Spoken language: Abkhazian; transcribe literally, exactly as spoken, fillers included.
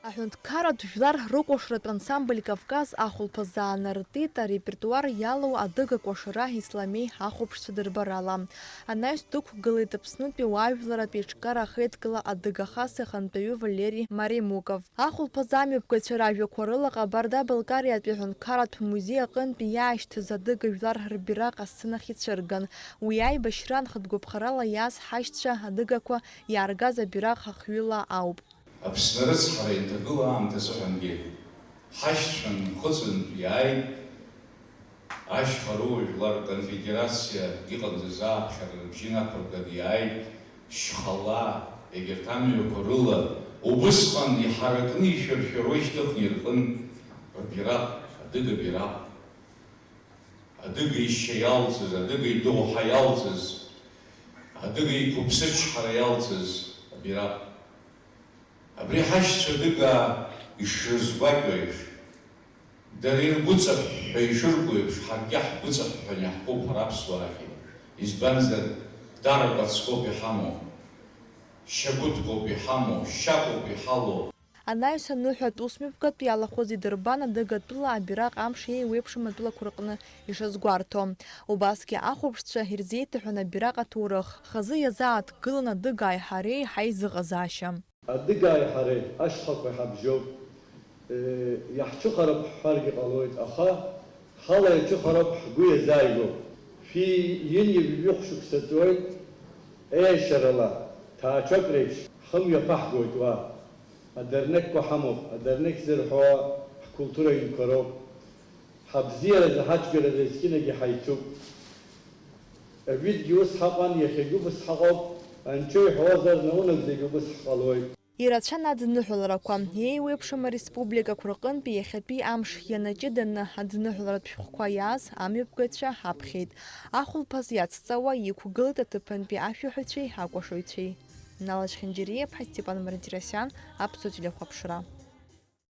Аҳәынҭқарратә жәлар рыкәашаратә ансамбль Кавказ ахәылԥазы аанартит арепертуар иалоу адыга кәашара Исламеи ахәаԥшцәа дырбарала. Анаҩс дықәгылеит Аԥснытәи уаажәларратә еиҿкаара ахеидкыла адыга хас ихантәаҩы Валери Маремуков. Ахәылԥазы амҩаԥгацәа ражәақәа рыла Ҟабарда-Балкариатәи аҳәынҭқарратә музеи аҟынтәи иаашьҭыз адыга жәлар рбираҟ асценахь ицәырган. Уи аибашьра анхыдгәаԥхарала иааз ҳашьцәа адыгақәа иааргаз абираҟ ахҩыла ауп. Аԥсны рыцҳара ианҭагыла аамҭазыҳәангьы ҳашьцәа нхыҵынтә иааит, ашьха руа жәлар рконфедерациа иҟамзаз ааԥхьара рыбжьы нақәырган иааит, шьхала, егьырҭ амҩақәа рыла, убысҟан иҳаракны ишәыршәыруа ишьҭыхны иркын рбираҟ, адыга бираҟ. Адыга ишьа иалҵыз, адыга идоуҳа иалҵыз, адыга иқәыԥсычҳара иалҵыз абираҟ. Абри ҳашьцәа адыгаа ишрызгәакьоу еиԥш, дара иргәыҵаҳәҳәа ишырку еиԥш, ҳаргьы ҳгәыҵаҳәҳәаны иаҳкуп ҳара аԥсуаагьы. Избанзар, дара кәацкоуп иҳамоу, шьагәыҭкоуп иҳамоу, шьакоуп иҳалоу. Анаҩс аныҳәатә усмҩаԥгатә иалахәыз идырбан адыгатәыла абираҟ амш еиуеиԥшым атәылақәа рҟны ишазгәарҭо. Убасгьы ахәаԥшцәа ирзеиҭаҳәан абираҟ аҭоурых, хазы иазааҭгылан адыгааи ҳареи ҳаизыҟазаашьа. Адыгааи ҳареи ашьхақәа ҳабжьоуп. Э, иаҳцәыхароуп ҳҳәаргьы ҟалоит, аха ҳала иаҿыхароуп ҳгәы иазааигәоуп. Шәи ҩынҩажәи жәохә шықәса ҵуеит, еиашарала, ҭаацәак реиԥш, ҳхы мҩаԥаҳгоит уа. Адернеқьқәа ҳамоуп, адернеқь зырҳәо ҳкультура аҩнқәа роуп. Ҳабзиаразы, ҳацәгьаразы есқьынагьы ҳаицуп. Егьынгьы ус ҳаҟан, иахьагьы убыс ҳаҟоуп, анцәа иҳәозар, наунагӡагьы убыс ҳҟалоит. Ирацәан адныҳәаларақәа, еиуеиԥшым ареспубликақәа рҟынтәи иахьатәи амш ианаҷыданы адныҳәаларатә шәҟәқәа иааз амҩаԥгаҩцәа ҳаԥхьеит. Ахәылԥаз иацҵауа иқәгылеит аҭыԥантәи ашәаҳәаҩцәеи акәашаҩцәеи. Нала Чхинџьариаԥҳа, Степан Мардиросиан, Аԥсуа телехәаԥшра.